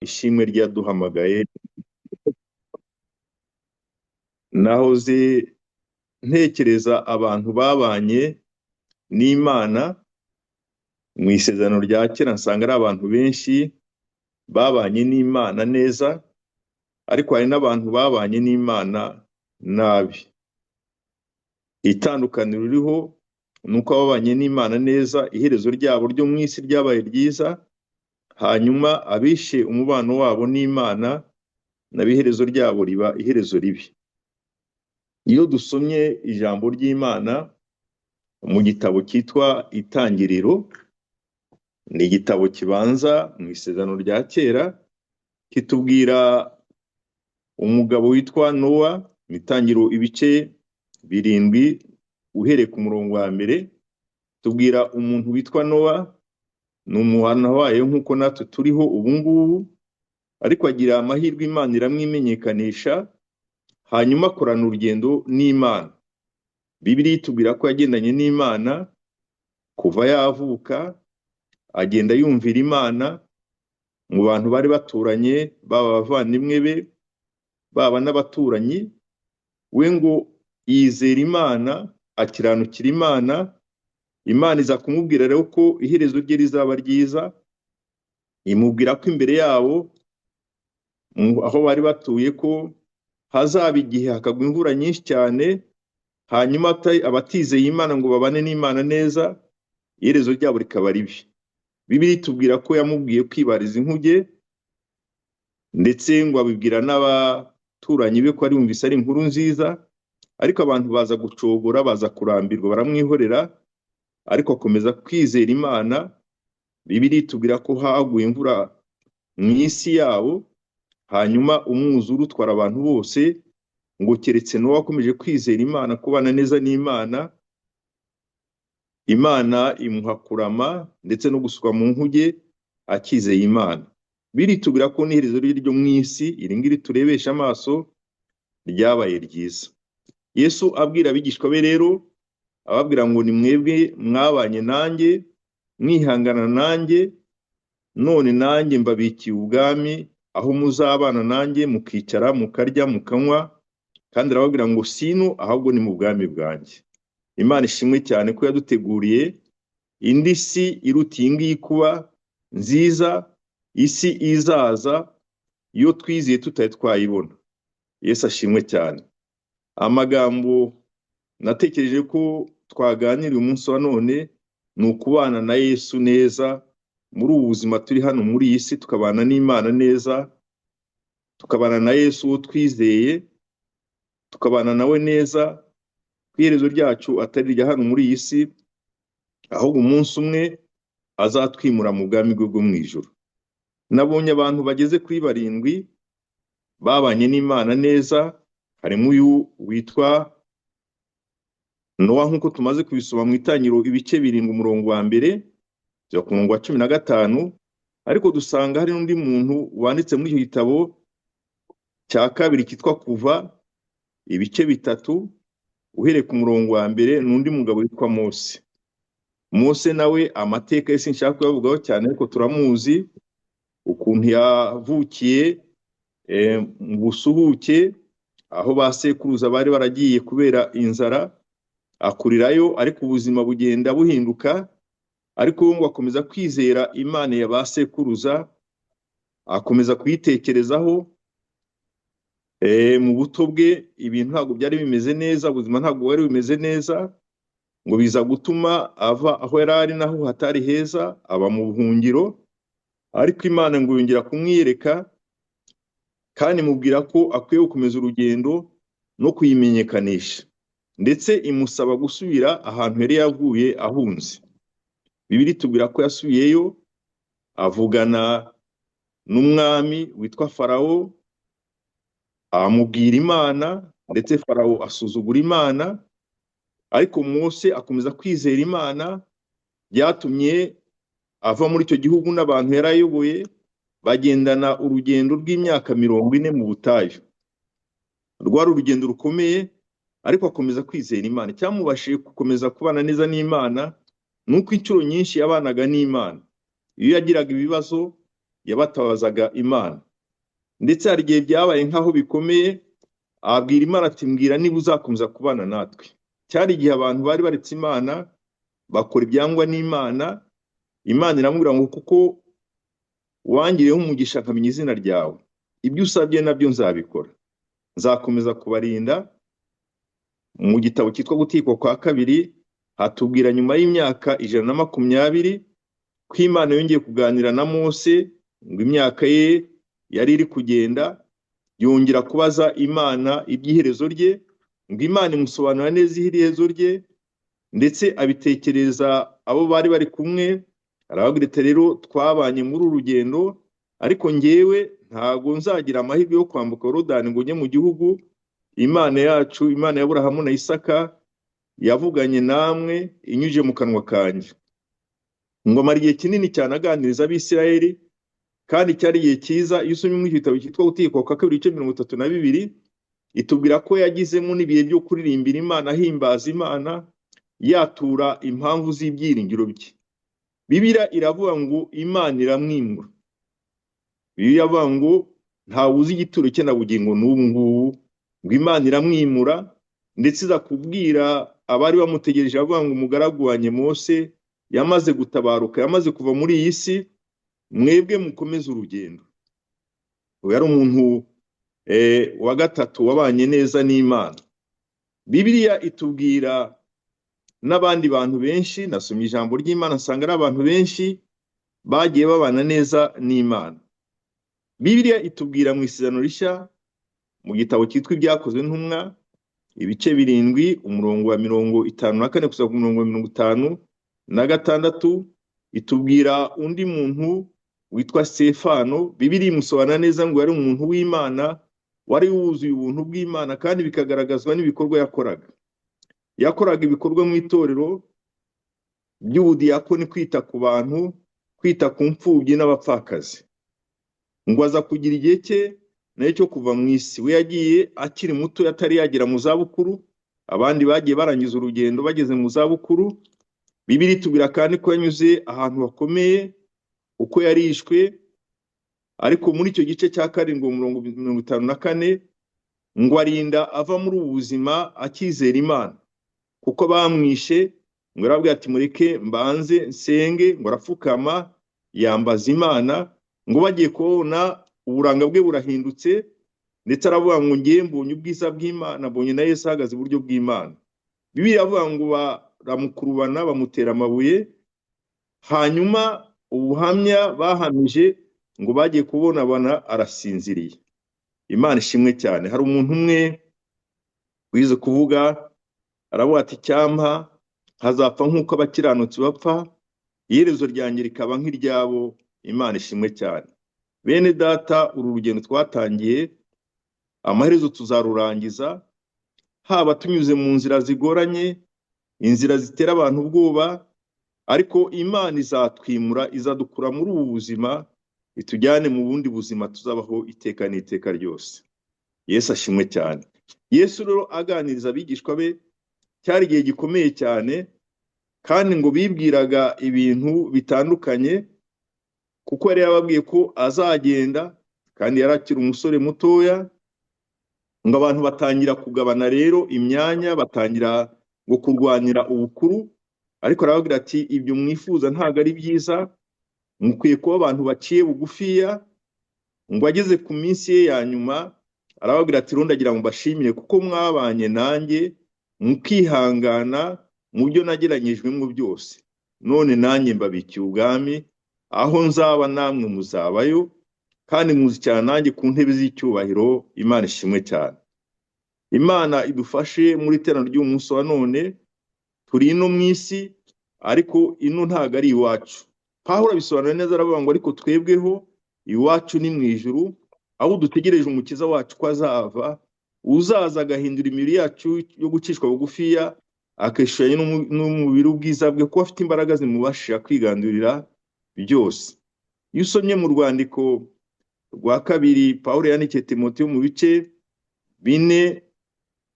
Ishimwe ryaduhamagaye. Nahoze ntekereza abantu babanye n'Imana mu isezerano rya kera, nsanga ari abantu benshi babanye n'Imana neza, ariko hari n'abantu babanye n'Imana nabi. Itandukaniro ririho ni uko ababanye n'Imana neza iherezo ryabo ryo mu isi ryabaye ryiza, hanyuma abishe umubano wabo n'Imana nabo iherezo ryabo riba iherezo ribi. Iyo dusomye ijambo ry'Imana mu gitabo cyitwa Itangiriro, ni igitabo kibanza mu isezerano rya kera, kitubwira umugabo witwa Nowa. Mu Itangiriro ibice 7 uhereye ku murongo wa mbere, tubwira umuntu witwa Nowa. Ni umuhana wayo nk'uko natwe turiho ubu ngubu, ariko agira amahirwe Imana iramwimenyekanisha, hanyuma akorana urugendo n'Imana. Bibiliya itubwira ko yagendanye n'Imana kuva yavuka, agenda yumvira Imana mu bantu bari baturanye, baba abavandimwe be, baba n'abaturanyi. We ngo yizera Imana, akiranukira Imana. Imana iza kumubwira rero ko iherezo rye rizaba ryiza, imubwira ko imbere yabo aho bari batuye ko hazaba igihe hakagwa imvura nyinshi cyane, hanyuma abatizeye Imana ngo babane n'Imana neza, iherezo ryabo rikaba ribi. Bibiliya itubwira ko yamubwiye kwibariza inkuge, ndetse ngo abibwira n'abaturanyi be ko ari bumvise ari inkuru nziza, ariko abantu baza gucogora, baza kurambirwa, baramwihorera, ariko akomeza kwizera Imana. Bibiliya itubwira ko haguye imvura mu isi yabo, hanyuma umwuzure utwara abantu bose, ngo keretse Nowa wakomeje kwizera Imana, kubana neza n'Imana. Imana imuha kurama ndetse no gusukwa mu nkuge akizeye Imana. Biritubwira ko n'iherezo rye ryo mu isi iri ngiri turebesha amaso ryabaye ryiza. Yesu abwira abigishwa be rero, ababwira ngo ni mwebwe mwabanye nanjye, mwihangana nanjye, none nanjye mbabikiye ubwami, aho muzabana nanjye mukicara, mukarya, mukanywa. Kandi arababwira ngo sino ahubwo ni mu bwami bwanjye. Imana ishimwe cyane ko yaduteguriye indi si iruta iyi ngiyi kuba nziza, isi izaza iyo twizeye tutari twayibona. Yesu ashimwe cyane. Amagambo natekereje ko twaganira uyu munsi wa none ni ukubana na Yesu neza muri ubu buzima turi hano muri iyi si, tukabana n'Imana neza, tukabana na Yesu uwo twizeye, tukabana nawe neza, ku iherezo ryacu atari irya hano muri iyi si, ahubwo umunsi umwe azatwimura mu bwami bwe bwo mu ijuru. Nabonye abantu bageze kuri 7 babanye n'Imana neza. Harimo uyu witwa Nowa, nk'uko tumaze kubisoma mu Itangiriro ibice 7 umurongo wa mbere kugeza ku murongo wa 15, ariko dusanga hari n'undi muntu wanditse muri icyo gitabo cya kabiri cyitwa Kuva ibice 3 uhereye ku murongo wa mbere, n'undi mugabo witwa Mose. Mose nawe amateka ye sinshaka kuyavugaho cyane, ariko turamuzi ukuntu yavukiye mu busuhuke, aho ba sekuruza bari baragiye kubera inzara, akurirayo, ariko ubuzima bugenda buhinduka, ariko we ngo akomeza kwizera Imana ya ba sekuruza, akomeza kuyitekerezaho. Mu buto bwe ibintu ntabwo byari bimeze neza, ubuzima ntabwo bwari bumeze neza, ngo biza gutuma ava aho yari ari naho hatari heza, aba mu buhungiro, ariko Imana ngo yongera kumwiyereka kandi imubwira ko akwiye gukomeza urugendo no kuyimenyekanisha, ndetse imusaba gusubira ahantu yari yavuye ahunze. Bibiliya itubwira ko yasubiyeyo avugana n'umwami witwa Farawo, amubwira Imana, ndetse Farawo asuzugura Imana, ariko Mose akomeza kwizera Imana. Byatumye ava muri icyo gihugu n'abantu yari ayoboye, bagendana urugendo rw'imyaka 40 mu butayu. Rwari urugendo rukomeye, ariko akomeza kwizera Imana. Icyamubashije gukomeza kubana neza n'Imana ni uko inshuro nyinshi yabanaga n'Imana. Iyo yagiraga ibibazo yabatabazaga Imana. Ndetse hari igihe byabaye nk'aho bikomeye, abwira Imana ati: "Mbwira niba uzakomeza kubana natwe." Cyari igihe abantu bari baretse Imana, bakora ibyangwa n'Imana. Imana iramubwira ngo: "Kuko wangiriyeho umugisha nkamenya izina ryawe, ibyo usabye nabyo nzabikora, nzakomeza kubarinda." Mu gitabo cyitwa Gutegekwa kwa Kabiri hatubwira nyuma y'imyaka 120 ko Imana yongeye kuganira na Mose, ngo imyaka ye yari iri kugenda. Yongera kubaza Imana iby'iherezo rye, ngo Imana imusobanurira neza iherezo rye, ndetse abitekereza abo bari bari kumwe. Arababwira ati: "Rero twabanye muri uru rugendo, ariko ngewe ntabwo nzagira amahirwe yo kwambuka Yorodani ngo njye mu gihugu Imana yacu, Imana ya Aburahamu na Isaka, yavuganye namwe inyujije mu kanwa kanjye." Ngo amara igihe kinini cyane aganiriza Abisirayeli, kandi cyari igihe cyiza. Iyo usomye muri iki gitabo cyitwa Gutegekwa kwa Kabiri, ibice 32, itubwira ko yagizemo n'ibihe byo kuririmbira Imana, ahimbaza Imana, yatura impamvu z'ibyiringiro bye. Bibiliya iravuga ngo Imana iramwimura. Bibiliya iravuga ngo ntawe uzi igituro cye na bugingo n'ubu ngubu. Ngo Imana iramwimura, ndetse iza kubwira abari bamutegereje, avuga ngo: "Umugaragu wanjye Mose yamaze gutabaruka, yamaze kuva muri iyi si, mwebwe mukomeze urugendo." Uyu yari umuntu wa gatatu wabanye neza n'Imana. Bibiliya itubwira n'abandi bantu benshi. Nasomye ijambo ry'Imana nsanga ari abantu benshi bagiye babana neza n'Imana. Bibiliya itubwira mu Isezerano Rishya, mu gitabo cyitwa Ibyakozwe n'Intumwa, ibice 7, umurongo wa 54 kugeza ku murongo wa 56, itubwira undi muntu witwa Stefano. Bibiliya imusobanura neza ngo yari umuntu w'Imana wari wuzuye ubuntu bw'Imana, kandi bikagaragazwa n'ibikorwa yakoraga. Yakoraga ibikorwa mu itorero by'ubudiyakoni, kwita ku bantu, kwita ku mfubyi n'abapfakazi. Ngo aza kugira igihe cye nayo cyo kuva mu isi. We yagiye akiri muto, atari yagera mu zabukuru. Abandi bagiye barangiza urugendo bageze mu zabukuru. Bibiliya itubwira kandi ko yanyuze ahantu hakomeye uko yarishwe. Ariko muri icyo gice cya 7, umurongo 54, ngo arinda ava muri ubu buzima akizera Imana, kuko bamwishe, ngo arabwira ati: "Mureke mbanze nsenge." Ngo arapfukama, yambaza Imana. Ngo bagiye kubona, uburanga bwe burahindutse, ndetse aravuga ngo: "Ngiye mbonye ubwiza bw'Imana, mbonye na Yesu ahagaze iburyo bw'Imana." Bibiliya iravuga ngo baramukurubana, bamutera amabuye. Hanyuma ubuhamya bahamije, ngo bagiye kubona babona arasinziriye. Imana ishimwe cyane. Hari umuntu umwe wize kuvuga, aravuga ati: "Icyampa nkazapfa nk'uko abakiranutsi bapfa, iherezo ryanjye rikaba nk'iryabo." Imana ishimwe cyane. Bene Data, uru rugendo twatangiye, amaherezo tuzarurangiza, haba tunyuze mu nzira zigoranye, inzira zitera abantu ubwoba, ariko Imana izatwimura, izadukura muri ubu buzima, itujyane mu bundi buzima tuzabaho iteka n'iteka ryose. Yesu ashimwe cyane. Yesu rero aganiriza abigishwa be, cyari igihe gikomeye cyane, kandi ngo bibwiraga ibintu bitandukanye, kuko yari yababwiye ko azagenda kandi yari akiri umusore mutoya. Ngo abantu batangira kugabana rero imyanya, batangira ngo kurwanira ubukuru. Ariko arababwira ati: "Ibyo mwifuza ntabwo ari byiza, mukwiye kuba abantu baciye bugufiya." Ngo ageze ku minsi ye ya nyuma, arababwira ati: "Rero ndagira ngo mbashimire kuko mwabanye nanjye mukihangana mu byo nageranyijwemo byose. None nanjye mbabikiye ubwami, aho nzaba namwe muzabayo, kandi muzicarana nanjye ku ntebe z'icyubahiro." Imana ishimwe cyane. Imana idufashe muri iteraniro ry'uyu munsi wa none. Turi ino mu isi, ariko ino ntabwo ari iwacu. Pawulo abisobanura neza, aravuga ngo: "Ariko twebweho iwacu ni mu ijuru, aho dutegereje Umukiza wacu ko azava, uzaza agahindura imibiri yacu yo gucishwa bugufiya, akishushanya n'umubiri ubwiza bwe, kuko afite imbaraga zimubashisha kwigandurira byose." Iyo usomye mu rwandiko rwa kabiri Pawulo yandikiye Timoteyo, mu bice 4,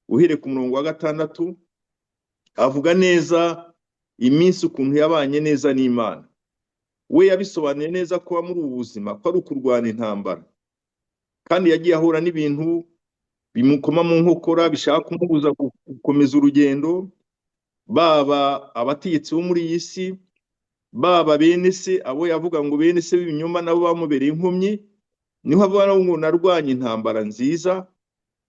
uhereye ku murongo wa 6, avuga neza iminsi ukuntu yabanye neza n'Imana. We yabisobanuye neza kuba muri ubu buzima ko ari ukurwana intambara, kandi yagiye ahura n'ibintu bimukoma mu nkokora, bishaka kumubuza gukomeza urugendo, baba abategetsi bo muri iyi si, baba bene se, abo yavuga ngo bene se b'ibinyoma nabo bamubereye inkomyi. Niho avuga ngo: "Narwanye intambara nziza,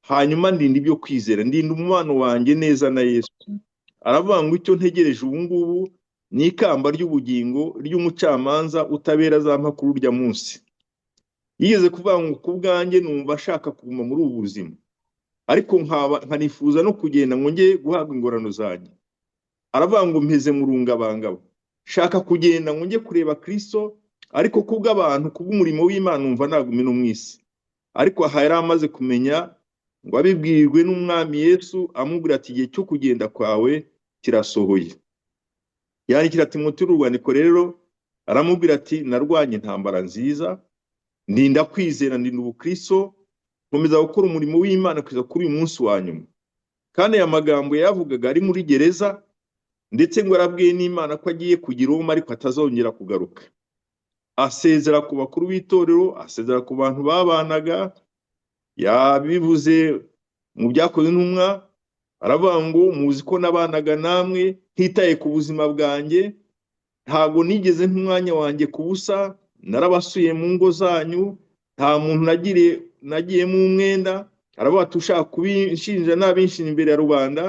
hanyuma ndinda ibyo kwizera, ndinda umubano wanjye neza na Yesu." Aravuga ngo: "Icyo ntegereje ubu ngubu ni ikamba ry'ubugingo ry'umucamanza utabera azampa kuri urya munsi." Yigeze kuvuga ngo: "Ku bwanjye numva ashaka kuguma muri ubu buzima, ariko nkaba nkanifuza no kugenda ngo njye guhabwa ingororano zanjye." Aravuga ngo: "Mpeze mu rungabangabo, shaka kugenda ngo njye kureba Kristo, ariko kubw'abantu, kubw'umurimo w'Imana, numva naguma no mu isi." Ariko aha yari amaze kumenya ngo abibwirwe n'Umwami Yesu, amubwira ati: "Igihe cyo kugenda kwawe kirasohoye." Yandikira Timoteyo urwandiko rero, aramubwira ati: "Narwanye intambara nziza, ndinda kwizera, ndinda ubukristo, nkomeza gukora umurimo w'Imana kugeza kuri uyu munsi wa nyuma." Kandi aya magambo yayavugaga ari muri gereza, ndetse ngo arabwiye n'Imana ko agiye kugira Roma ariko atazongera kugaruka. Asezera ku bakuru b'itorero, asezera ku bantu babanaga. Yabivuze mu Byakozwe n'Intumwa, aravuga ngo: "Muzi ko nabanaga namwe ntitaye ku buzima bwanjye, ntabwo nigeze nk'umwanya wanjye ku busa, narabasuye mu ngo zanyu, nta muntu nagiriye nagiyemo umwenda." Aravuga ati: "Ushaka kubinshinja nabinshinja imbere ya rubanda."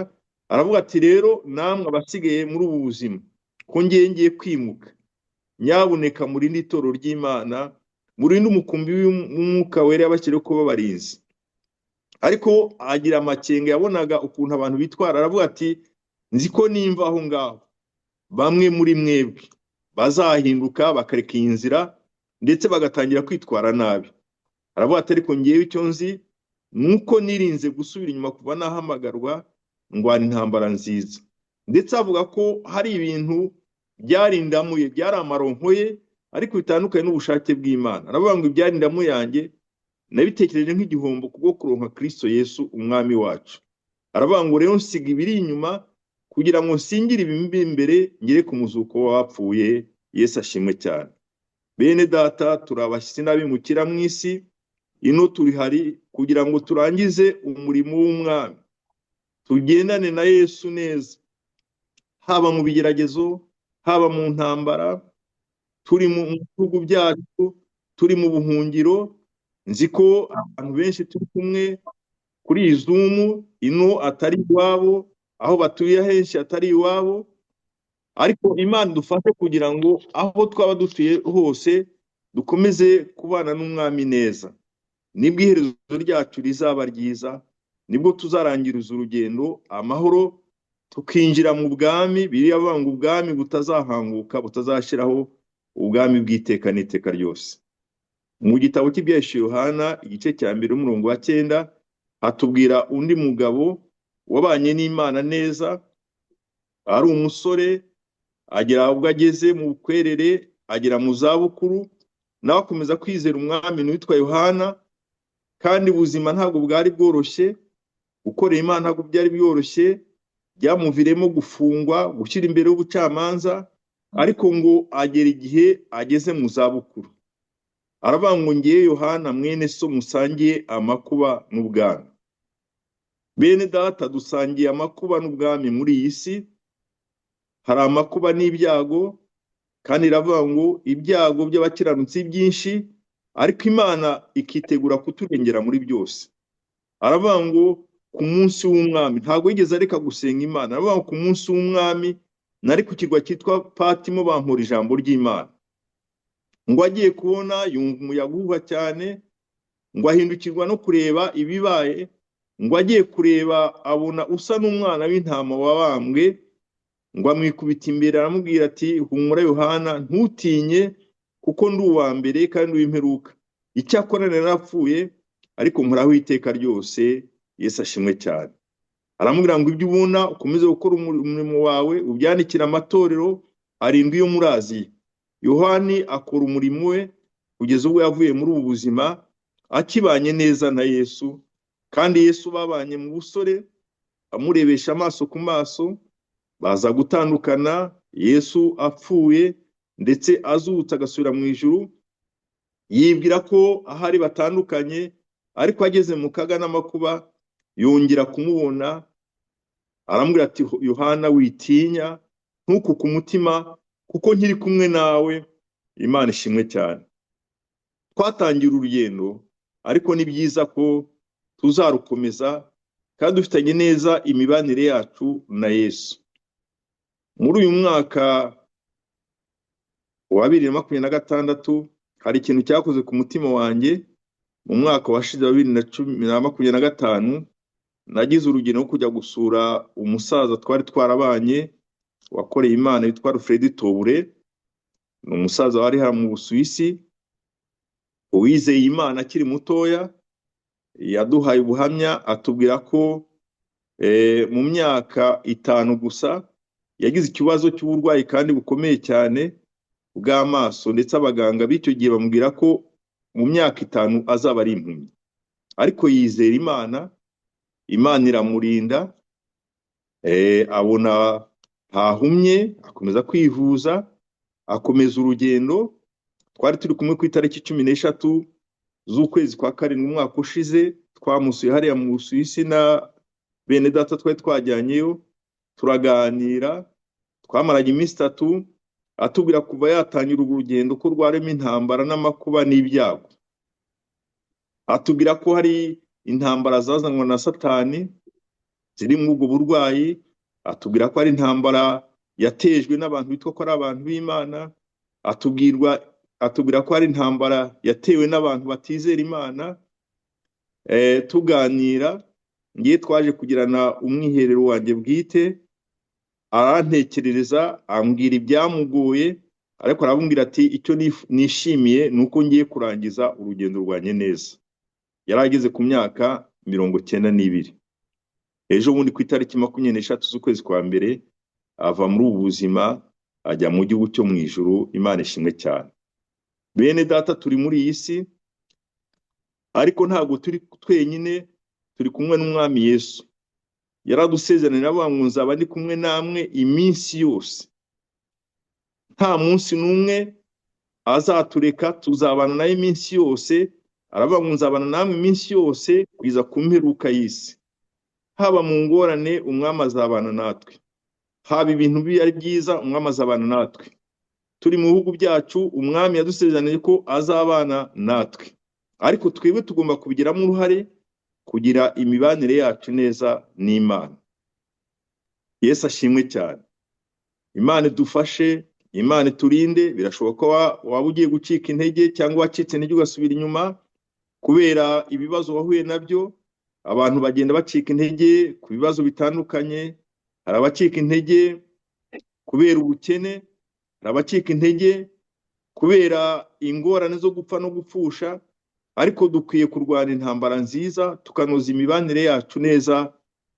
Aravuga ati: "Rero namwe abasigaye muri ubu buzima, ko ngiye ngiye kwimuka, nyabuneka murinde itorero ry'Imana, murinde umukumbi w'Umwuka Wera yabashyiriyeho kuba abarinzi." Ariko agira amakenga, yabonaga ukuntu abantu bitwara. Aravuga ati: "Nzi ko nimva aho ngaho bamwe muri mwebwe bazahinduka bakareka iyi nzira, ndetse bagatangira kwitwara nabi." Aravuga ati: "Ariko ngewe icyo nzi ni uko nirinze gusubira inyuma kuva nahamagarwa, ndwana intambara nziza." Ndetse avuga ko hari ibintu byarindamuye, byari amaronko ye, ariko bitandukanye n'ubushake bw'Imana. Aravuga ngo: "Ibyarindamu yanjye nabitekereje nk'igihombo kubwo kuronka Kristo Yesu Umwami wacu." Aravuga ngo: "Rero nsiga ibiri inyuma kugira ngo nsingire ibiri imbere, ngere ku muzuko w'abapfuye." Yesu ashimwe cyane. Bene Data, turi abashyitsi n'abimukira mu isi ino. Turi hari kugira ngo turangize umurimo w'Umwami, tugendane na Yesu neza, haba mu bigeragezo, haba mu ntambara, turi mu bihugu byacu, turi mu buhungiro. Nzi ko abantu benshi turi kumwe kuri iyi Zoom ino atari iwabo, aho batuye henshi atari iwabo, ariko Imana idufashe kugira ngo aho twaba dutuye hose dukomeze kubana n'Umwami neza. Nibwo iherezo ryacu rizaba ryiza, nibwo tuzarangiriza urugendo amahoro, tukinjira mu bwami. Biriya bavuga ngo ubwami butazahanguka, butazashyiraho, ubwami bw'iteka n'iteka ryose. Mu gitabo cy'Ibyahishuwe Yohana, igice cya 1, umurongo wa 9, hatubwira undi mugabo wabanye n'Imana neza ari umusore, agera ubwo ageze mu bukwerere, agera mu zabukuru, nawe akomeza kwizera Umwami, witwa Yohana. Kandi ubuzima ntabwo bwari bworoshye, gukorera Imana ntabwo byari byoroshye, byamuviremo gufungwa, gushyira imbere y'ubucamanza. Ariko ngo agera igihe ageze mu zabukuru, aravuga ngo: "Ngewe Yohana mwene so musangiye amakuba n'ubwami." Bene Data, dusangiye amakuba n'ubwami muri iyi si. Hari amakuba n'ibyago, kandi iravuga ngo ibyago by'abakiranutsi byinshi, ariko Imana ikitegura kuturengera muri byose. Aravuga ngo ku munsi w'Umwami, ntabwo yigeze areka gusenga Imana. Aravuga ngo: "Ku munsi w'Umwami nari ku kirwa cyitwa Patimo, bampora ijambo ry'Imana." Ngo agiye kubona yumva umuyaga uhuha cyane, ngo ahindukirwa no kureba ibibaye. Ngo agiye kureba abona usa n'umwana w'intama wabambwe, ngo amwikubita imbere, aramubwira ati: "Humura Yohana, ntutinye, kuko ndi uwa mbere kandi uw'imperuka. Icyakora narapfuye, ariko nkoraho iteka ryose." Yesu ashimwe cyane. Aramubwira ngo: "Ibyo ubona ukomeze gukora umurimo wawe, ubyandikira amatorero arindwi yo muri Aziya." Yohani akora umurimo we kugeza ubwo yavuye muri ubu buzima akibanye neza na Yesu. Kandi Yesu babanye mu busore, amurebesha amaso ku maso, baza gutandukana Yesu apfuye. Ndetse azutse agasubira mu ijuru, yibwira ko ahari batandukanye, ariko ageze mu kaga n'amakuba yongera kumubona, aramubwira ati: "Yohana, witinya, ntukuke umutima, kuko nkiri kumwe nawe." Imana ishimwe cyane. Twatangira urugendo, ariko ni byiza ko tuzarukomeza kandi dufitanye neza imibanire yacu na Yesu. Muri uyu mwaka wa 2026 hari ikintu cyakoze ku mutima wanjye. Mu mwaka washize wa 2025 nagize urugendo rwo kujya gusura umusaza twari twarabanye wakoreye Imana witwa Alfred Tobure. Ni umusaza wari hano mu Busuwisi, uwizeye Imana akiri mutoya. Yaduhaye ubuhamya, atubwira ko mu myaka 5 gusa yagize ikibazo cy'uburwayi kandi bukomeye cyane bw'amaso, ndetse abaganga b'icyo gihe bamubwira ko mu myaka 5 azaba ari impumyi. Ariko yizera Imana, Imana iramurinda, abona ntahumye, akomeza kwivuza, akomeza urugendo. Twari turi kumwe ku itariki 13 z'ukwezi kwa karindwi umwaka ushize. Twamusuye hariya mu Busuwisi na bene data twari twajyanyeyo, turaganira, twamaranye iminsi 3, atubwira kuva yatangira urwo rugendo ko rwarimo intambara n'amakuba n'ibyago. Atubwira ko hari intambara zazanwa na Satani ziri muri ubwo burwayi, atubwira ko hari intambara yatejwe n'abantu bitwa ko ari abantu b'Imana, atubwira ko hari intambara yatewe n'abantu batizera Imana. Tuganira ngiye twaje kugirana umwiherero wanjye bwite, arantekerereza, ambwira ibyamugoye, ariko arambwira ati: "Icyo nishimiye ni uko ngiye kurangiza urugendo rwanjye neza." Yari ageze ku myaka 92. Ejo bundi ku itariki 23 z'ukwezi kwa mbere ava muri ubu buzima ajya mu gihugu cyo mu ijuru. Imana ishimwe cyane. Bene data, turi muri iyi si, ariko ntabwo turi twenyine, turi kumwe n'Umwami Yesu. Yaradusezeraniye avuga ngo: "Nzaba ndi kumwe namwe iminsi yose." Nta munsi n'umwe azatureka, tuzabana nawe iminsi yose. Aravuga ngo: "Nzabana namwe iminsi yose kugeza ku mperuka y'isi." Haba mu ngorane, Umwami azabana natwe. Haba ibintu bi ari byiza, Umwami azabana natwe. Turi mu bihugu byacu, Umwami yadusezeraniye ko azabana natwe, ariko twebwe tugomba kubigiramo uruhare, kugira imibanire yacu neza n'Imana. Yesu ashimwe cyane. Imana idufashe, Imana iturinde. Birashoboka ko waba ugiye gucika intege cyangwa wacitse intege ugasubira inyuma kubera ibibazo wahuye nabyo. Abantu bagenda bacika intege ku bibazo bitandukanye. Hari abacika intege kubera ubukene, hari abacika intege kubera ingorane zo gupfa no gupfusha, ariko dukwiye kurwana intambara nziza, tukanoza imibanire yacu neza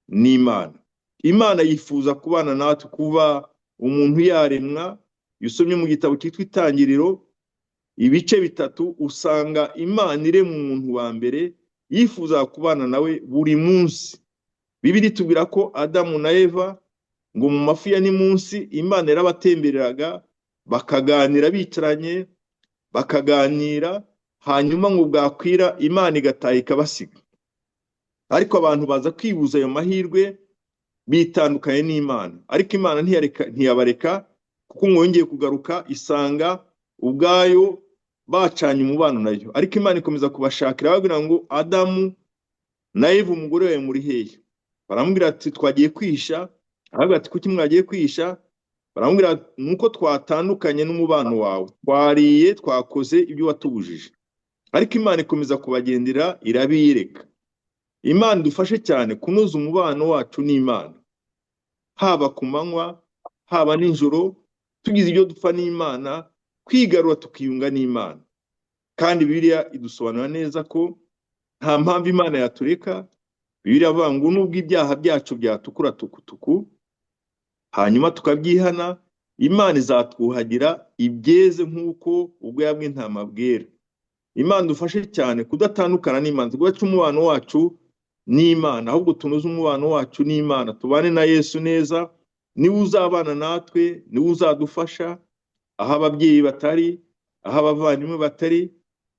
n'Imana. Imana yifuza kubana natwe kuva umuntu yaremwa. Iyo usomye mu gitabo cyitwa Itangiriro ibice 3, usanga Imana irema umuntu wa mbere yifuza kubana nawe buri munsi. Bibiliya itubwira ko Adamu na Eva ngo mu mafu ya nimunsi Imana yarabatembereraga, bakaganira bicaranye, bakaganira, hanyuma ngo bwakwira Imana igataha ikabasiga. Ariko abantu baza kwibuza ayo mahirwe, bitandukanye n'Imana. Ariko Imana ntiyabareka, kuko ngo yongeye kugaruka isanga ubwayo bacanye umubano nayo. Ariko Imana ikomeza kubashakira, babwira ngo: "Adamu na Eva, umugore wawe, muri hehe?" Baramubwira ati: "Twagiye kwihisha." Arababwira ati: "Kuki mwagiye kwihisha?" Baramubwira: "Nuko twatandukanye n'umubano wawe, twariye, twakoze ibyo watubujije." Ariko Imana ikomeza kubagendera, irabiyereka. Imana idufashe cyane kunoza umubano wacu n'Imana, haba ku manywa, haba nijoro, tugize ibyo dupfa n'Imana, kwigarura tukiyunga n'Imana. Kandi Bibiliya idusobanura neza ko nta mpamvu Imana yatureka. Bibiliya avuga ngo nubwo ibyaha byacu byatukura tukutuku, hanyuma tukabyihana, Imana izatwuhagira ibyeze nk'uko ubwoya bw'intama bwera. Imana idufashe cyane kudatandukana n'Imana, tugaca umubano wacu n'Imana, ahubwo tunoze umubano wacu n'Imana, tubane na Yesu neza. Niwe uzabana natwe, niwe uzadufasha. Aho ababyeyi batari, aho abavandimwe batari,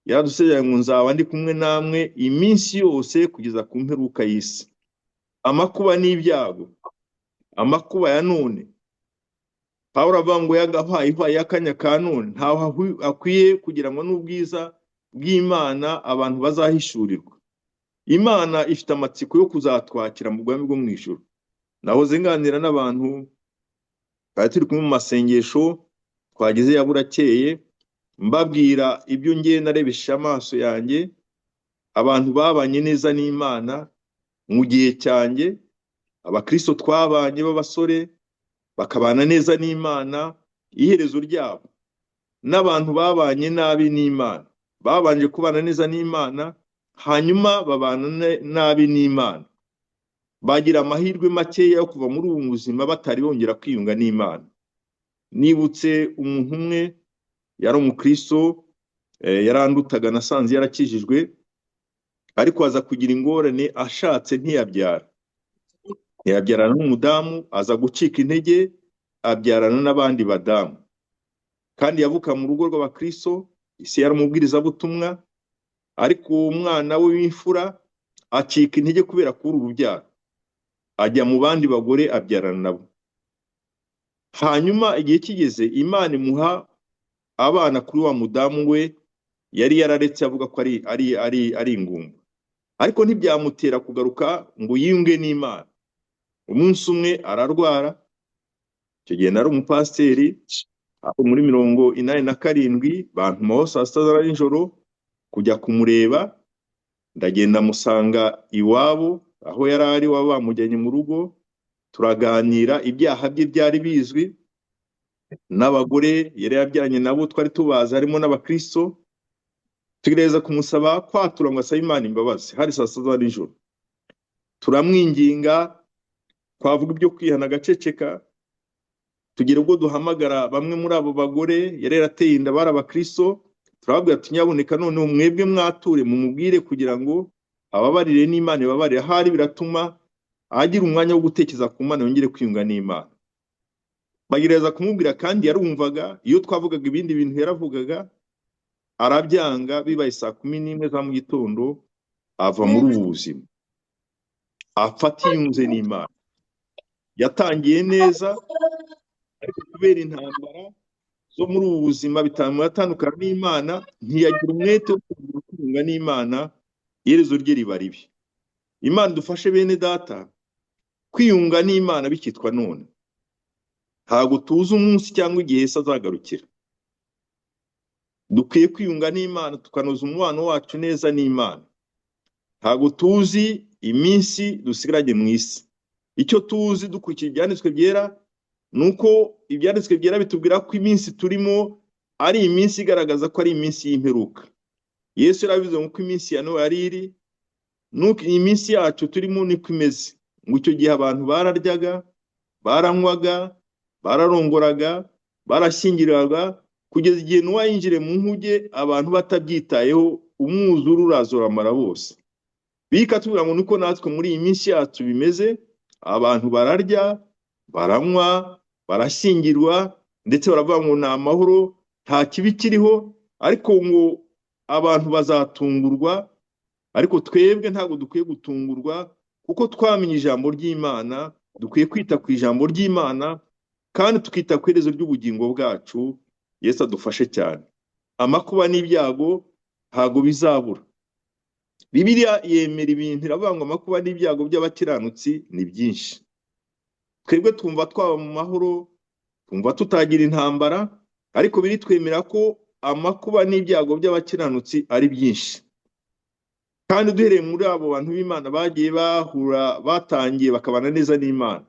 yaradusezeranye ngo nzaba ndi kumwe namwe iminsi yose kugeza ku mperuka y'isi. Amakuba n'ibyago, amakuba ya none, Pawulo avuga ngo yagahwayihwayi y'akanya ka none ntaho akwiye kugiranwa n'ubwiza bw'Imana abantu bazahishurirwa. Imana ifite amatsiko yo kuzatwakira mu bwami bwo mu ijuru. Nahoze nganira n'abantu twari turi kumwe mu masengesho twageze ya burakeye, mbabwira ibyo ngiye narebesha amaso yanjye, abantu babanye neza n'Imana mu gihe cyanjye, abakristo twabanye b'abasore bakabana neza n'Imana, iherezo ryabo, n'abantu babanye nabi n'Imana, babanje kubana neza n'Imana, hanyuma babana nabi n'Imana, bagira amahirwe makeya yo kuva muri ubu buzima batari bongera kwiyunga n'Imana. Nibutse umuntu umwe yari umukristo, yarandutaga, nasanze yarakijijwe, ariko aza kugira ingorane, ashatse ntiyabyara, ntiyabyarana n'umudamu, aza gucika intege, abyarana n'abandi badamu. Kandi yavuka mu rugo rw'abakristo, isi yari umubwirizabutumwa, ariko uwo mwana we w'imfura acika intege kubera kubura urubyaro, ajya mu bandi bagore abyarana nabo. Hanyuma igihe kigeze Imana imuha abana kuri wa mudamu we yari yararetse avuga ko ari ingumba, ariko ntibyamutera kugaruka ngo yiyunge n'Imana. Umunsi umwe ararwara, icyo gihe nari umupasiteri, aho muri 87, bantumaho saa sita za nijoro kujya kumureba. Ndagenda musanga iwabo aho yari ari, waba bamujyanye mu rugo, turaganira. Ibyaha bye byari bizwi n'abagore yari yabyaranye nabo twari tubazi, harimo n'abakristo. Tugerageza kumusaba kwatura ngo asabe Imana imbabazi, hari saa sita za nijoro. Turamwinginga, twavuga ibyo kwihana agaceceka. Tugira ubwo duhamagara bamwe muri abo bagore yari yarateye inda bari abakristo, turababwira ati nyaboneka noneho mwebwe mwature mumubwire kugira ngo ababarire n'Imana ibabarire, ahari biratuma agira umwanya wo gutekereza ku Mana, yongere kwiyunga n'Imana. Bagerageza kumubwira kandi yarumvaga, iyo twavugaga ibindi bintu yaravugaga, arabyanga. Bibaye saa 11 za mu gitondo ava muri ubu buzima, apfa atiyunze n'Imana. Yatangiye neza, ariko kubera intambara zo muri ubu buzima bitamutandukana n'Imana, ntiyagira umwete wo kongera kwiyunga n'Imana, iherezo rye riba ribi. Imana dufashe bene data kwiyunga n'Imana bikitwa none. Ntabwo tuzi umunsi cyangwa igihe Yesu azagarukira. Dukwiye kwiyunga n'Imana, tukanoza umubano wacu neza n'Imana. Ntabwo tuzi iminsi dusigaranye mu isi. Icyo tuzi dukurikije ibyanditswe byera ni uko ibyanditswe byera bitubwira ko iminsi turimo ari iminsi igaragaza ko ari iminsi y'imperuka. Yesu yarabivuze ngo uko iminsi ya Nowa yari iri, nuko iyi minsi yacu turimo niko imeze. Ngo icyo gihe abantu bararyaga, baranywaga, bararongoraga, barashyingirwaga, kugeza igihe Nowa yinjiriye mu nkuge, abantu batabyitayeho, umwuzure uraza uramara bose. Bikatubwira ngo niko natwe muri iyi minsi yacu bimeze, abantu bararya, baranywa, barashyingirwa, ndetse baravuga ngo ni amahoro, nta kibi kiriho, ariko ngo abantu bazatungurwa. Ariko twebwe ntabwo dukwiye gutungurwa, kuko twamenye ijambo ry'Imana. Dukwiye kwita ku ijambo ry'Imana kandi tukita ku iherezo ry'ubugingo bwacu. Yesu adufashe cyane. Amakuba n'ibyago ntabwo bizabura. Bibiliya yemera ibintu, iravuga ngo amakuba n'ibyago by'abakiranutsi ni byinshi. Twebwe twumva twaba mu mahoro, twumva tutagira intambara, ariko biritwemera ko amakuba n'ibyago by'abakiranutsi ari byinshi. Kandi duhereye muri abo bantu b'Imana bagiye bahura, batangiye bakabana neza n'Imana,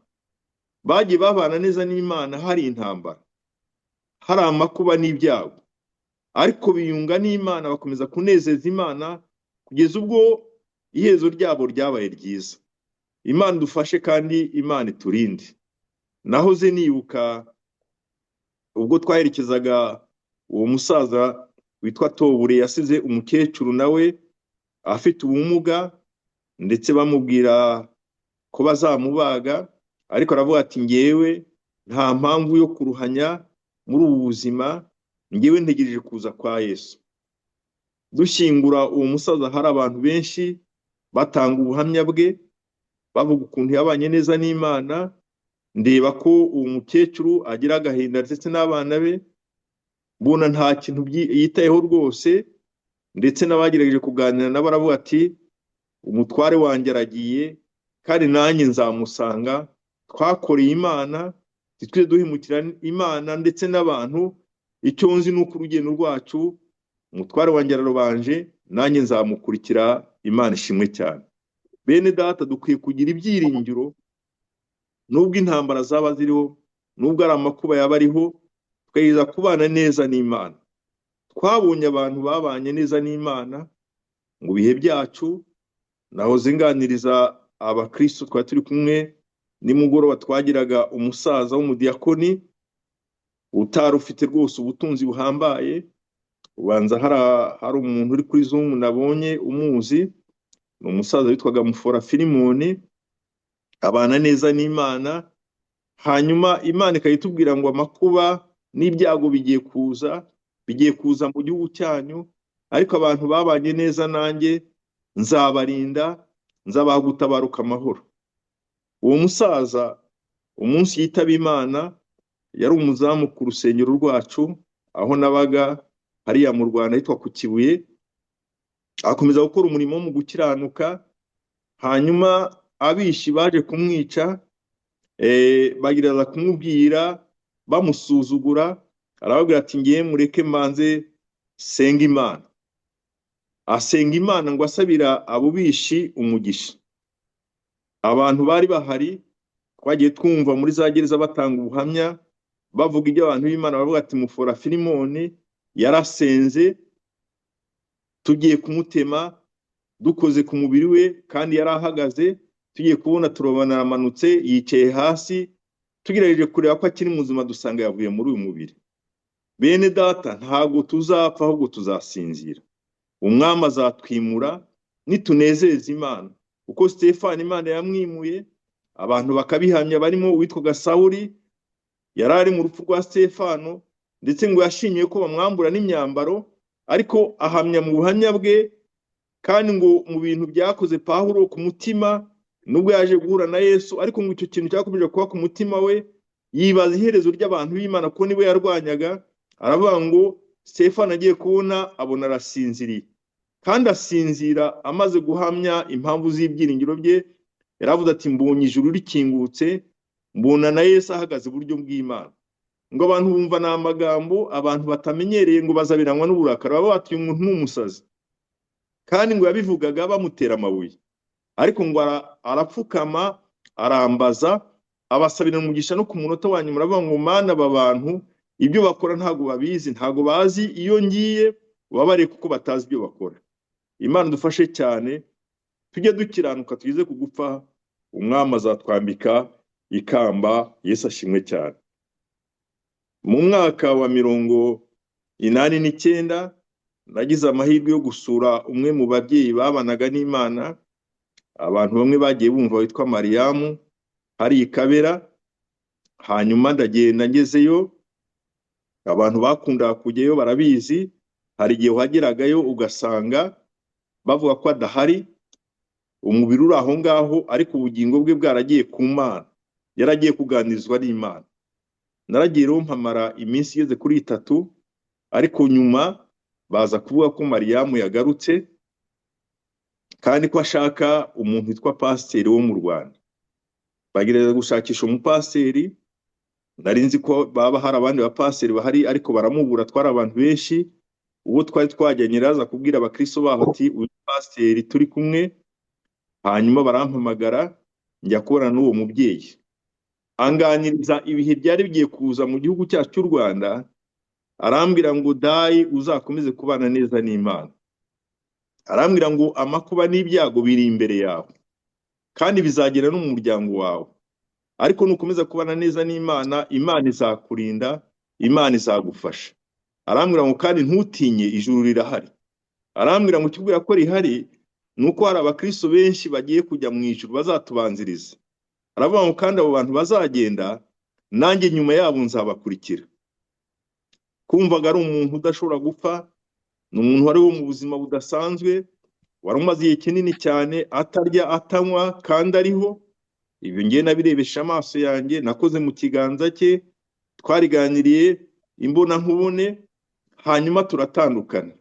bagiye babana neza n'Imana, hari intambara, hari amakuba n'ibyago, ariko biyunga n'Imana, bakomeza kunezeza Imana kugeza ubwo iherezo ryabo ryabaye ryiza. Imana idufashe kandi Imana iturinde. Nahoze nibuka ubwo twaherekezaga uwo musaza witwa Tobure, yasize umukecuru nawe afite ubumuga, ndetse bamubwira ko bazamubaga, ariko aravuga ati ngewe nta mpamvu yo kuruhanya Muri ubu buzima ngewe ntegereje kuza kwa Yesu. Dushyingura uwo musaza, hari abantu benshi batanga ubuhamya bwe, bavuga ukuntu yabanye neza n'Imana. Ndeba ko uwo mukecuru agira agahinda ndetse n'abana be, mbona nta kintu yitayeho rwose. Ndetse n'abagerageje kuganira nabo, aravuga ati: "Umutware wanjye aragiye, kandi nanjye nzamusanga. Twakoreye Imana, ntitwize duhemukira Imana ndetse n'abantu. Icyo nzi ni uko urugendo rwacu, umutware wanjye ararubanje, nanjye nzamukurikira." Imana ishimwe cyane. Bene data, dukwiye kugira ibyiringiro nubwo intambara zaba ziriho, nubwo ari amakuba yaba ariho, tukagerageza kubana neza n'Imana. Twabonye abantu babanye neza n'Imana mu bihe byacu. Nahoze nganiriza abakristo twari turi kumwe nimugoroba. Twagiraga umusaza w'umudiyakoni utari ufite rwose ubutunzi buhambaye. Ubanza hari umuntu uri kuri Zoom nabonye umuzi. Ni umusaza witwaga Mufora Filimoni, abana neza n'Imana. Hanyuma Imana ikayitubwira ngo amakuba n'ibyago bigiye kuza, bigiye kuza mu gihugu cyanyu, ariko abantu babanye neza nanjye nzabarinda, nzabaha gutabaruka amahoro. Uwo musaza, umunsi yitaba Imana, yari umuzamu ku rusengero rwacu aho nabaga hariya mu Rwanda hitwa ku Kibuye. Akomeza gukora umurimo wo mu gukiranuka. Hanyuma abishi baje kumwica, bagerageza kumubwira bamusuzugura, arababwira ati: "Ngiye, mureke mbanze senga Imana." Asenga Imana ngo asabira abo bishi umugisha. Abantu bari bahari, twagiye twumva muri za gereza batanga ubuhamya, bavuga ibyo abantu b'Imana, bavuga ati: "Mufora Filimoni yarasenze, tugiye kumutema, dukoze ku mubiri we kandi yari ahagaze, tugiye kubona turabona aramanutse, yicaye hasi. Tugerageje kureba ko akiri muzima, dusanga yavuye muri uyu mubiri." Bene data, ntabwo tuzapfa, ahubwo tuzasinzira. Umwami azatwimura nitunezeza Imana, kuko Stefani Imana yamwimuye, abantu bakabihamya, barimo uwitwaga Sawuli yari ari mu rupfu rwa Stefano, ndetse ngo yashimiye ko bamwambura n'imyambaro, ariko ahamya mu buhamya bwe. Kandi ngo mu bintu byakoze Pawulo ku mutima, nubwo yaje guhura na Yesu, ariko ngo icyo kintu cyakomeje kuba ku mutima we, yibaza iherezo ry'abantu b'Imana kuko nibo yarwanyaga. Aravuga ngo Stefano agiye kubona abona arasinziriye, kandi asinzira amaze guhamya impamvu z'ibyiringiro bye. Yaravuze ati: "Mbonye ijuru rikingutse, mbona na Yesu ahagaze iburyo bw'Imana." Ngo abantu bumva ni amagambo abantu batamenyereye, ngo bazabiranywa n'uburakari, baba batuye umuntu ni umusazi. Kandi ngo yabivugaga bamutera amabuye, ariko ngo arapfukama, arambaza, abasabira umugisha, no ku munota wa nyuma aravuga ngo: "Mana, aba bantu ibyo bakora ntabwo babizi, ntabwo bazi iyo ngiye, ubabare kuko batazi ibyo bakora." Imana dufashe cyane, tujye dukiranuka tugeze ku gupfa, umwami azatwambika ikamba. Yesu ashimwe cyane. Mu mwaka wa 89 nagize amahirwe yo gusura umwe mu babyeyi babanaga n'Imana, abantu bamwe bagiye bumva, witwa Mariyamu, hari i Kabera. Hanyuma ndagenda, ngezeyo, abantu bakundaga kujyayo barabizi, hari igihe wageragayo ugasanga bavuga ko adahari, umubiri uri aho ngaho ariko ubugingo bwe bwaragiye ku Mana, yaragiye kuganirizwa n'Imana. Naragiye rero mpamara iminsi igeze kuri 3, ariko nyuma baza kuvuga ko Mariyamu yagarutse, kandi ko ashaka umuntu witwa pasiteri wo mu Rwanda. Bagerageza gushakisha umupasiteri, nari nzi ko baba hari abandi bapasiteri bahari, ariko baramubura. Twari abantu benshi. Uwo twari twajyanye araza kubwira abakristo baho ati: "Uyu pasiteri turi kumwe." Hanyuma barampamagara, njya kubona n'uwo mubyeyi, anganiriza ibihe byari bigiye kuza mu gihugu cyacu cy'u Rwanda. Arambwira ngo: "Dayi, uzakomeze kubana neza n'Imana." Arambwira ngo: "Amakuba n'ibyago biri imbere yawe, kandi bizagera no mu muryango wawe, ariko nukomeza kubana neza n'Imana, Imana izakurinda, Imana izagufasha." Arambwira ngo: "Kandi ntutinye, ijuru rirahari." Arambwira ngo ikubwira ko rihari ni uko hari abakristo benshi bagiye kujya mu ijuru bazatubanziriza. Aravuga ngo: "Kandi abo bantu bazagenda, nanjye nyuma yabo nzabakurikira." Kumvaga ari umuntu udashobora gupfa, ni umuntu wari wo mu buzima budasanzwe, wari umaze igihe kinini cyane atarya atanywa kandi ariho. Ibyo ngiye nabirebesha amaso yanjye, nakoze mu kiganza cye, twariganiriye imbonankubone, hanyuma turatandukana.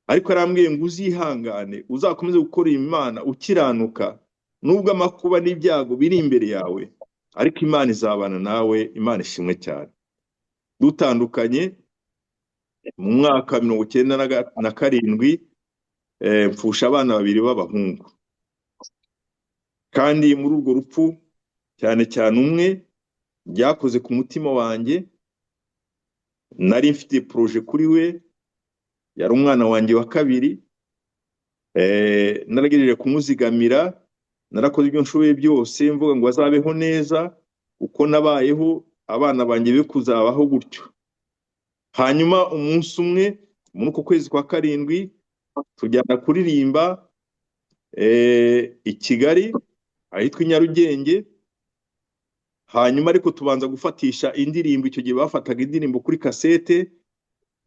Ariko arambwiye ngo uzihangane, uzakomeze gukora Imana ukiranuka, nubwo amakuba n'ibyago biri imbere yawe, ariko Imana izabana nawe. Imana ishimwe cyane. Dutandukanye mu mwaka 97, mfusha abana babiri b'abahungu. Kandi muri urwo rupfu, cyane cyane umwe, byakoze ku mutima wanjye. Nari mfite projet kuri we, yari umwana wanjye wa kabiri, naragejeje kumuzigamira, narakoze ibyo nshoboye byose mvuga ngo azabeho neza uko nabayeho, abana banjye be kuzabaho gutyo. Hanyuma umunsi umwe muri uko kwezi kwa karindwi tujyana kuririmba i Kigali ahitwa i Nyarugenge. Hanyuma ariko tubanza gufatisha indirimbo, icyo gihe bafataga indirimbo kuri kasete,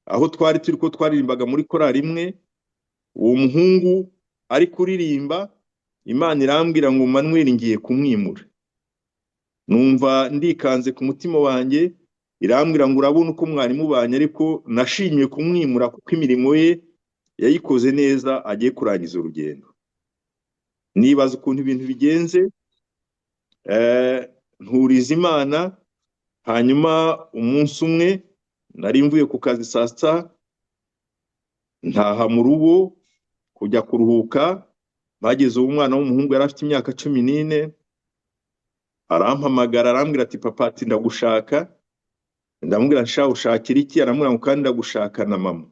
aho twari turi ko twaririmbaga muri korali imwe. Uwo muhungu ari kuririmba, Imana irambwira ngo Manuel ngiye kumwimura. Numva ndikanze ku mutima wanjye, irambwira ngo urabona uko mwari mubanye, ariko nashimye kumwimura kuko imirimo ye yayikoze neza, agiye kurangiza urugendo. Nibaza ukuntu ibintu bigenze, nturiza Imana. Hanyuma umunsi umwe nari mvuye ku kazi saa sita, ntaha mu rugo kujya kuruhuka. Bageze uwo mwana w'umuhungu yari afite imyaka 14, arampamagara arambwira ati papa, ati ndagushaka. Ndamubwira nsha ushakira iki? Aramubwira ngo kandi ndagushaka na mama.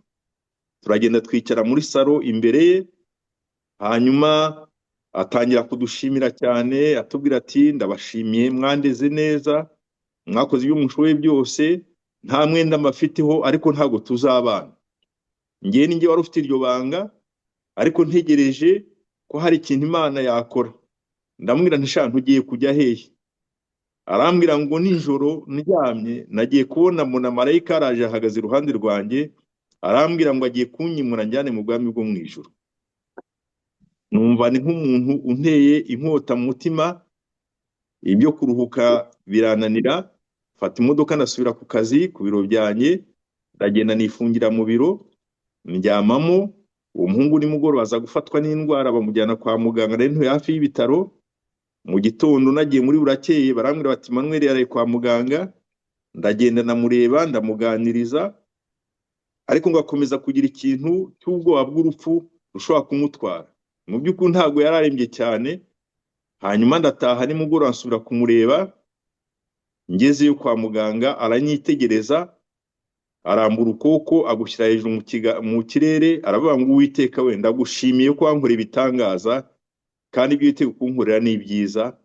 Turagenda twicara muri salo imbere ye, hanyuma atangira kudushimira cyane, atubwira ati ndabashimiye, mwandeze neza, mwakoze ibyo mushoboye byose, nta mwenda mbafiteho, ariko ntabwo tuzabana. Njye ninjye wari ufite iryo banga, ariko ntegereje ko hari ikintu Imana yakora. Ndamubwira nti sha ntugiye kujya hehe? Arambwira ngo nijoro ndyamye nagiye kubona mbona marayika araje ahagaze iruhande rwanjye, arambwira ngo agiye kunyimura njyane mu bwami bwo mu ijuru. Numva ni nk'umuntu unteye inkota mu mutima, ibyo kuruhuka birananira. Mfata imodoka ndasubira ku kazi ku biro byanjye, ndagenda nifungira mu biro ndyamamo. Uwo muhungu nimugoroba aza gufatwa n'indwara, bamujyana kwa muganga, nari ntuye hafi y'ibitaro. Mu gitondo nagiye muri burakeye, barambwira bati Manuel yaraye kwa muganga. Ndagenda ndamureba, ndamuganiriza, ariko ngakomeza kugira ikintu cy'ubwoba bw'urupfu rushobora kumutwara. Mu by'ukuri ntabwo yari arembye cyane. Hanyuma ndataha, nimugoroba nsubira kumureba, ngezeyo kwa muganga aranyitegereza, arambura ukuboko agushyira hejuru mu kirere, aravuga ngo Uwiteka we, ndagushimiye ko wankoreye ibitangaza, kandi ibyo witeguye kunkorera ni byiza.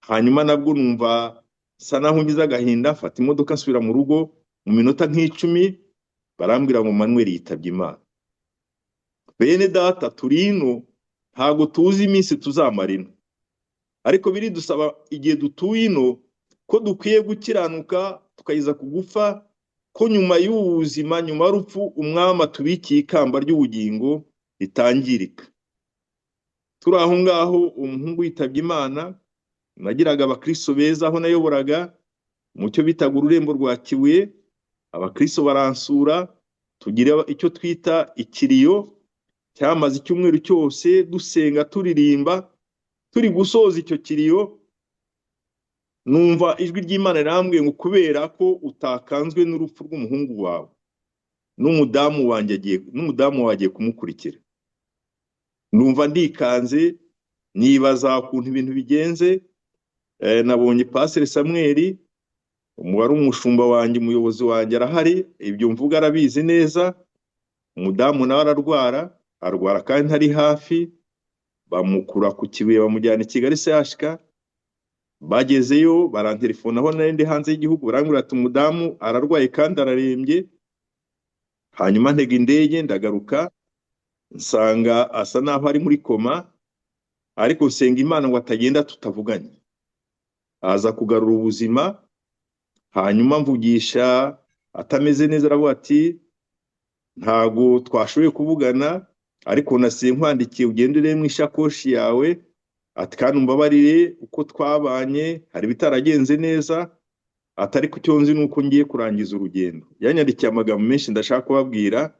Hanyuma nabwo numva nsa naho ngize agahinda, mfata imodoka nsubira mu rugo. Mu minota nk'icumi barambwira ngo Manuel yitabye Imana. Bene data, turi ino ntabwo tuzi iminsi tuzamara ino, ariko biridusaba igihe dutuye ino ko dukwiye gukiranuka tukageza ku gupfa, ko nyuma y'ubu buzima, nyuma y'urupfu, umwami atubikiye ikamba ry'ubugingo ritangirika. Turi aho ngaho umuhungu yitabye Imana, nagiraga abakristo beza aho nayoboraga mu cyo bitaga ururembo rwa Kibuye. Abakristo baransura, tugira icyo twita ikiriyo cyamaze icyumweru cyose, dusenga turirimba. Turi gusoza icyo kiriyo, numva ijwi ry'Imana rirambwiye ngo kubera ko utakanzwe n'urupfu rw'umuhungu wawe, n'umudamu wanjye agiye, n'umudamu wawe agiye kumukurikira. Numva ndikanze, nibaza ukuntu ibintu bigenze. Nabonye Pasiteri Samweli wari umushumba wanjye, umuyobozi wanjye, arahari, ibyo mvuga arabizi neza. Umudamu nawe ararwara, arwara kandi ntari hafi, bamukura ku Kibuye bamujyana i Kigali CHK. Bagezeyo barantelefona aho nari ndi hanze y'igihugu, barambwira ati umudamu ararwaye kandi ararembye. Hanyuma ntega indege ndagaruka, nsanga asa naho ari muri koma, ariko nsenga Imana ngo atagenda tutavuganye. Aza kugarura ubuzima, hanyuma mvugisha atameze neza, aravuga ati ntago twashoboye kuvugana, ariko nasiye nkwandikiye, ugende urebe mu ishakoshi yawe, ati kandi umbabarire uko twabanye, hari ibitaragenze neza, ati ariko icyo nzi ni uko ngiye kurangiza urugendo. Yanyandikiye amagambo menshi ndashaka kubabwira.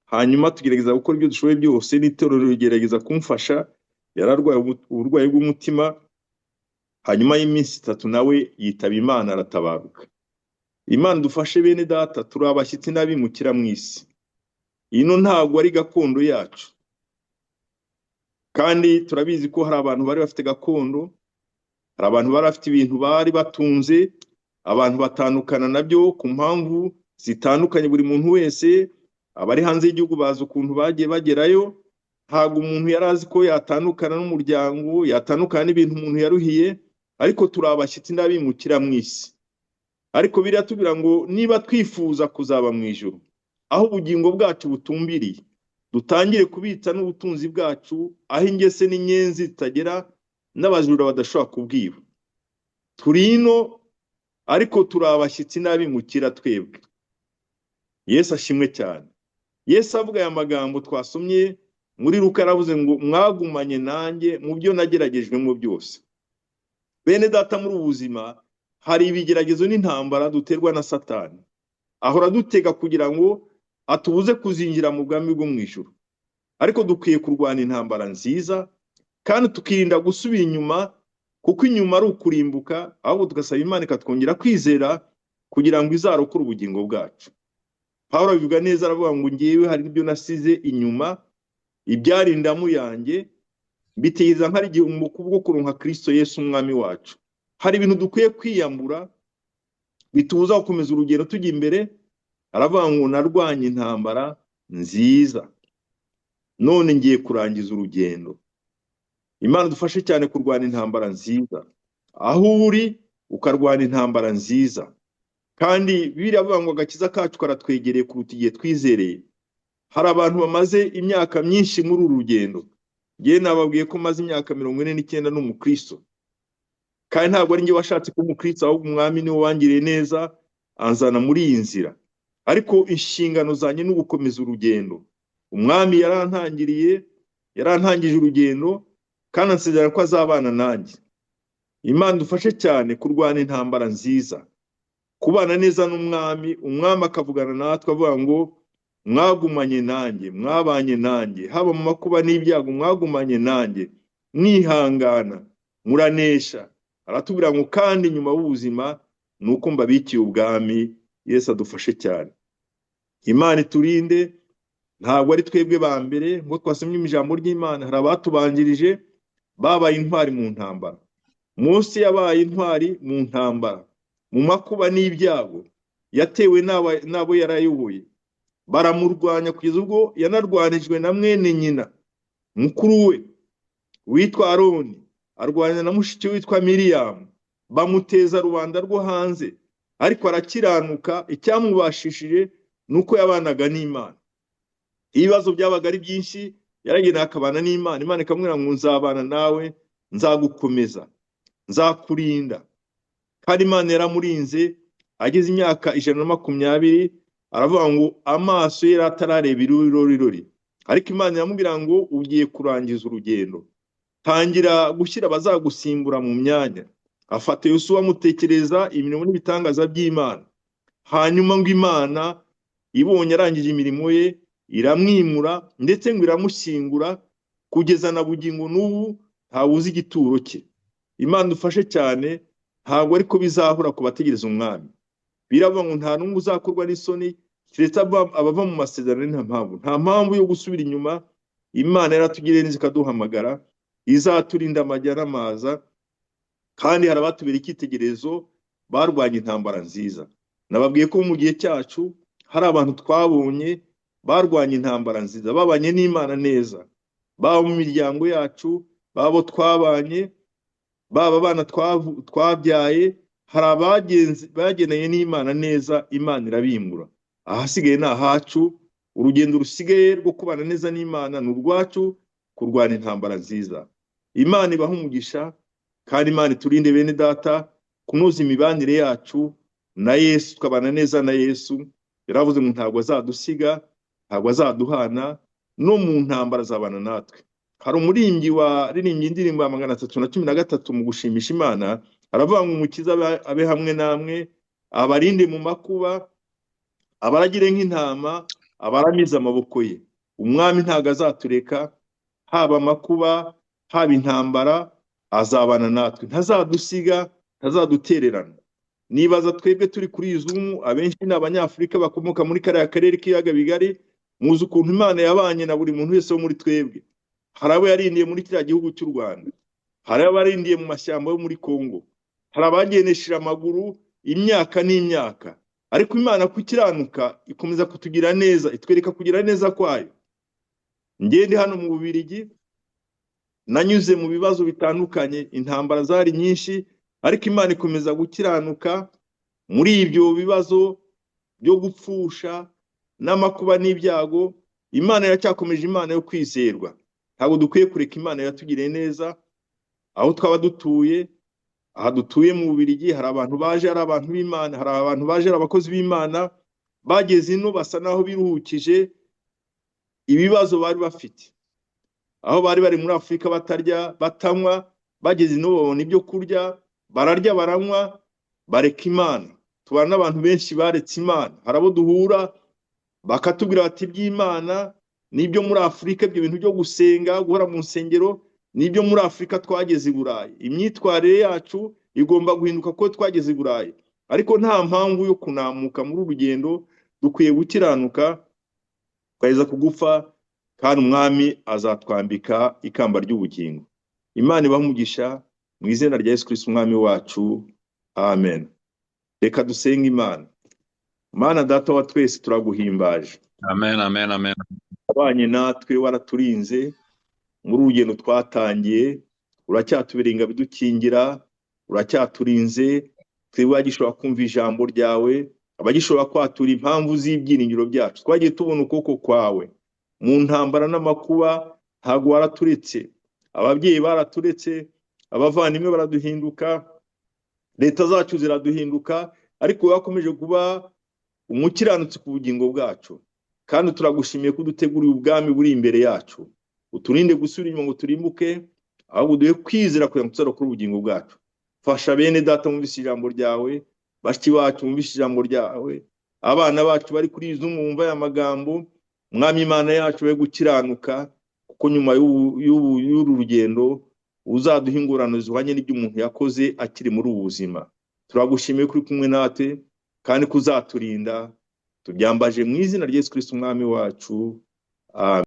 Hanyuma tugerageza gukora ibyo dushoboye byose, n'itorero rigerageza kumfasha. Yari arwaye uburwayi bw'umutima. Hanyuma y'iminsi 3 nawe yitaba Imana, aratabaruka. Imana dufashe bene data, turi abashyitsi n'abimukira mu isi. Ino ntabwo ari gakondo yacu, kandi turabizi ko hari abantu bari bafite gakondo, hari abantu bari bafite ibintu bari batunze, abantu batandukana nabyo ku mpamvu zitandukanye. Buri muntu wese, abari hanze y'igihugu bazi ukuntu bagiye bagerayo. Ntabwo umuntu yari azi ko yatandukana n'umuryango, yatandukana n'ibintu umuntu yaruhiye, ariko turi abashyitsi n'abimukira mu isi. Ariko biriya tubwira ngo niba twifuza kuzaba mu ijuru aho ubugingo bwacu butumbiriye, dutangire kubitsa n'ubutunzi bwacu aho ingese n'inyenzi zitagera n'abajura badashobora kubwiba. Turi ino ariko turi abashyitsi n'abimukira twebwe. Yesu ashimwe cyane. Yesu avuga aya magambo twasomye muri Luka, yaravuze ngo mwagumanye nanjye mu byo nageragejwemo byose. Bene data, muri ubu buzima hari ibigeragezo n'intambara duterwa na Satani, ahora dutega kugira ngo atubuze kuzinjira mu bwami bwo mu ijuru. Ariko dukwiye kurwana intambara nziza kandi tukirinda gusubira inyuma, kuko inyuma ari ukurimbuka, ahubwo tugasaba Imana ikatwongera kwizera kugira ngo izarokore ubugingo bwacu. Pawulo abivuga neza, aravuga ngo ngewe hari ibyo nasize inyuma, ibyari indamu yanjye mbitegereza nk'ari igihombo kubwo kuronka Kristo Yesu umwami wacu. Hari ibintu dukwiye kwiyambura bitubuza gukomeza urugendo tujya imbere. Aravuga ngo narwanye intambara nziza, none ngiye kurangiza urugendo. Imana dufashe cyane kurwana intambara nziza, aho uri ukarwana intambara nziza. Kandi Bibiliya avuga ngo agakiza kacu karatwegereye kuruta igihe twizereye. Hari abantu bamaze imyaka myinshi muri uru rugendo. Ngewe nababwiye ko maze imyaka 49 n'umukristo, kandi ntabwo ari njye washatse kuba umukristo, ahubwo umwami niwe wangiriye neza anzana muri iyi nzira. Ariko inshingano zanjye ni ugukomeza urugendo. Umwami yarantangiriye, yarantangije urugendo, kandi ansezerana ko azabana nanjye. Imana dufashe cyane kurwana intambara nziza, kubana neza n'umwami. Umwami akavugana natwe avuga ngo mwagumanye nanjye, mwabanye nanjye, haba mu makuba n'ibyago, mwagumanye nanjye, mwihangana muranesha. Aratubwira ngo kandi nyuma y'ubuzima ni uko mbabikiye ubwami. Yesu adufashe cyane. Imana iturinde. Ntabwo ari twebwe ba mbere ngo twasomye ijambo ry'Imana, hari abatubanjirije babaye intwari mu ntambara. Mose yabaye intwari mu ntambara, mu makuba n'ibyago yatewe n'abo yarayoboye, baramurwanya kugeza ubwo yanarwanijwe na mwene nyina mukuru we witwa Aroni, arwanya na mushiki we witwa Miriyamu, bamuteza rubanda rwo hanze, ariko arakiranuka. Icyamubashishije ni uko yabanaga n'Imana. Ibibazo byabaga ari byinshi, yaragenda akabana n'Imana, Imana ikamubwira ngo nzabana nawe, nzagukomeza, nzakurinda. Kandi Imana yaramurinze. Ageze imyaka 120, aravuga ngo amaso ye yari atarareba irororori, ariko Imana iramubwira ngo ugiye kurangiza urugendo, tangira gushyira abazagusimbura mu myanya. Afata Yosuwa, amutekereza imirimo n'ibitangaza by'Imana. Hanyuma ngo Imana ibonye arangije imirimo ye, iramwimura, ndetse ngo iramushyingura, kugeza na bugingo n'ubu ntawuzi igituro cye. Imana dufashe cyane. Ntabwo ariko bizahura ku bategereza umwami. Biravuga ngo nta n'umwe uzakorwa n'isoni keretse abava mu masezerano. Nta mpamvu yo gusubira inyuma. Imana yaratugiriye neza ikaduhamagara, izaturinda amajya n'amaza. Kandi hari abatubera icyitegererezo barwanya intambara nziza. Nababwiye ko mu gihe cyacu hari abantu twabonye barwanya intambara nziza, babanye n'Imana neza, baba mu miryango yacu, baba abo twabanye, baba abana twabyaye. Hari abagenzi bageneye n'Imana neza, Imana irabimura. Ahasigaye ni ahacu. Urugendo rusigaye rwo kubana neza n'Imana ni urwacu, kurwana intambara nziza. Imana ibaha umugisha, kandi Imana iturinde bene data kunoza imibanire yacu. Na Yesu, tukabana neza na Yesu. Yaravuze ngo ntabwo azadusiga, ntabwo azaduhana, no mu ntambara azabana natwe. Hari umuririmbyi waririmbye indirimbo ya 313 mu gushimisha Imana, aravuga ngo Umukiza abe hamwe namwe, abarinde mu makuba, abaragire nk'intama, abaramize amaboko ye. Umwami ntabwo azatureka, haba amakuba, haba intambara, azabana natwe, ntazadusiga, ntazadutererana. Nibaza twebwe turi kuri iyi Zoom, abenshi ni Abanyafurika bakomoka muri kariya karere k'ibiyaga bigari. Muzi ukuntu Imana yabanye na buri muntu wese wo muri twebwe. Hari abo yarindiye muri kiriya gihugu cy'u Rwanda, hari abarindiye mu mashyamba yo muri Congo, hari abagendesheje amaguru imyaka n'imyaka. Ariko Imana kukiranuka ikomeza kutugira neza, itwereka kugira neza kwayo. Ngende hano mu Bubiligi, nanyuze mu bibazo bitandukanye, intambara zari nyinshi, ariko Imana ikomeza gukiranuka muri ibyo bibazo byo gupfusha n'amakuba n'ibyago. Imana iracyakomeje, Imana yo kwizerwa. Ntabwo dukwiye kureka Imana yatugiriye neza aho twaba dutuye. Aha dutuye mu Bubiligi, hari abantu baje ari abantu b'Imana, hari abantu baje ari abakozi b'Imana, bageze ino basa naho biruhukije ibibazo bari bafite. Aho bari bari muri Afurika batarya, batanywa, bageze ino babona ibyo kurya, bararya, baranywa, bareka Imana. Tubana n'abantu benshi baretse Imana. Hari abo duhura bakatubwira bati iby'Imana n'ibyo muri Afurika, ibyo bintu byo gusenga, guhora mu nsengero, n'ibyo muri Afurika, twageze i Burayi, imyitwarire yacu igomba guhinduka kuko twageze i Burayi. Ariko nta mpamvu yo kunamuka muri uru rugendo. Dukwiye gukiranuka tukageza ku gupfa, kandi Umwami azatwambika ikamba ry'ubugingo. Imana ibahe umugisha mu izina rya Yesu Kristo Umwami wacu, amen. Reka dusenge Imana. Mana Data wa twese, turaguhimbaje. Amen, amen, amen. Wabanye natwe, waraturinze muri uru rugendo twatangiye, uracyatubereye ingabo idukingira, uracyaturinze. Twebwe abagishobora kumva ijambo ryawe, abagishobora kwatura impamvu z'ibyiringiro byacu, twagiye tubona ukuboko kwawe mu ntambara n'amakuba. Ntabwo waraturetse. Ababyeyi baraturetse, abavandimwe baraduhinduka, leta zacu ziraduhinduka, ariko wakomeje kuba umukiranutsi ku bugingo bwacu. Kandi turagushimiye ko uduteguriye ubwami buri imbere yacu. Uturinde gusubira inyuma ngo turimbuke, ahubwo uduhe kwizera kugira ngo tuzarokore ubugingo bwacu. Fasha bene data bumvise ijambo ryawe, bashiki bacu bumvise ijambo ryawe, abana bacu bari kuri izo mwumva aya magambo. Mwami Imana yacu, be gukiranuka, kuko nyuma y'uru rugendo uzaduha ingorane zihwanye n'ibyo umuntu yakoze akiri muri ubu buzima. Turagushimiye ko uri kumwe natwe kandi ko uzaturinda. Tubyambaje mu izina rya Yesu Kristo Umwami wacu, amen.